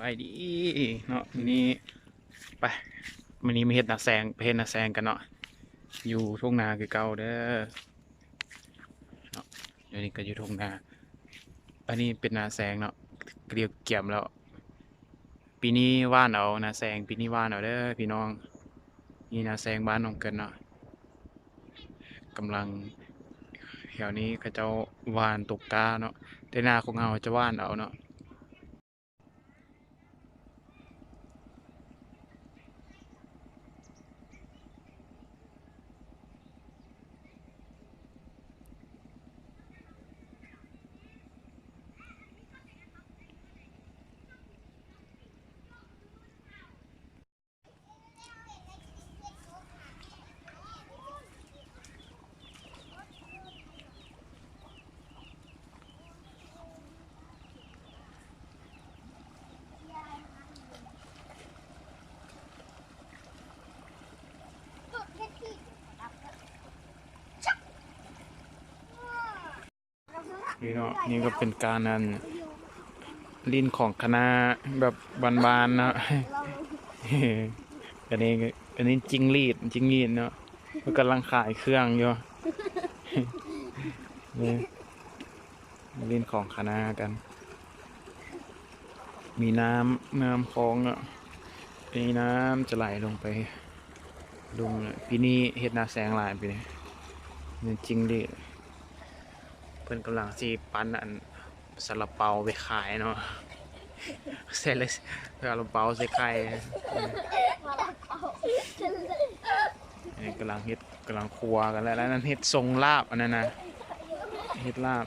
ສະບາຍດີເນາະ ມື້ນີ້ ໄປ ມື້ນີ້ມາເຮັດນາແຊງ ໄປເຮັດນາແຊງກັນເນາະ ຢູ່ທົ່ງນາຄືເກົ່າເດີເນາະ. ດຽວນີ້ກໍຢູ່ທົ່ງນາ ອັນນີ້ເປັນນາແຊງເນາະ ກຽມແລ້ວ. ປີນີ້ຫວ່ານເອົານາແຊງ ປີນີ້ຫວ່ານເອົາເດີພີ່ນ້ອງ. ນີ້ນາແຊງບ້ານນ້ອງເກີນເນາະ ກຳລັງ ແຖວນີ້ເຂົາເຈົ້າຫວ່ານຕົກກ້າເນາະ ແຕ່ນາຂອງເຮົາຈະຫວ່ານເອົາເນາະ. ນີ້ເນາະ ນີ້ກໍເປັນການ ອັນ ຫຼິ້ນຂອງຄະນະແບບບ້ານໆເນາະ. ອັນນີ້ ອັນນີ້ຈິງຫຼີດ ຈິງຫຼີດເນາະ ເພິ່ນກຳລັງຂາຍເຄື່ອງຢູ່. ນີ້ ຫຼິ້ນຂອງຄະນະກັນ ມີນ້ຳ ນ້ຳຄອງເນາະ ນີ້ນ້ຳຈະໄຫຼລົງໄປ ລົງ. ປີນີ້ເຮັດນາແຊງຫຼາຍ ປີນີ້ ນີ້ຈິງຫຼີດ. ເພິ່ນກຳລັງຊິປັ້ນ ອັນ ຊາລາເປົາໄປຂາຍເນາະ ໃສ່ເລີຍ ຊາລາເປົາໃສ່ໄຂ່. ອັນນີ້ກຳລັງເຮັດ ກຳລັງຄົວກັນແລ້ວ ອັນນັ້ນເຮັດຊົງລາບ ອັນນັ້ນນະ ເຮັດລາບ.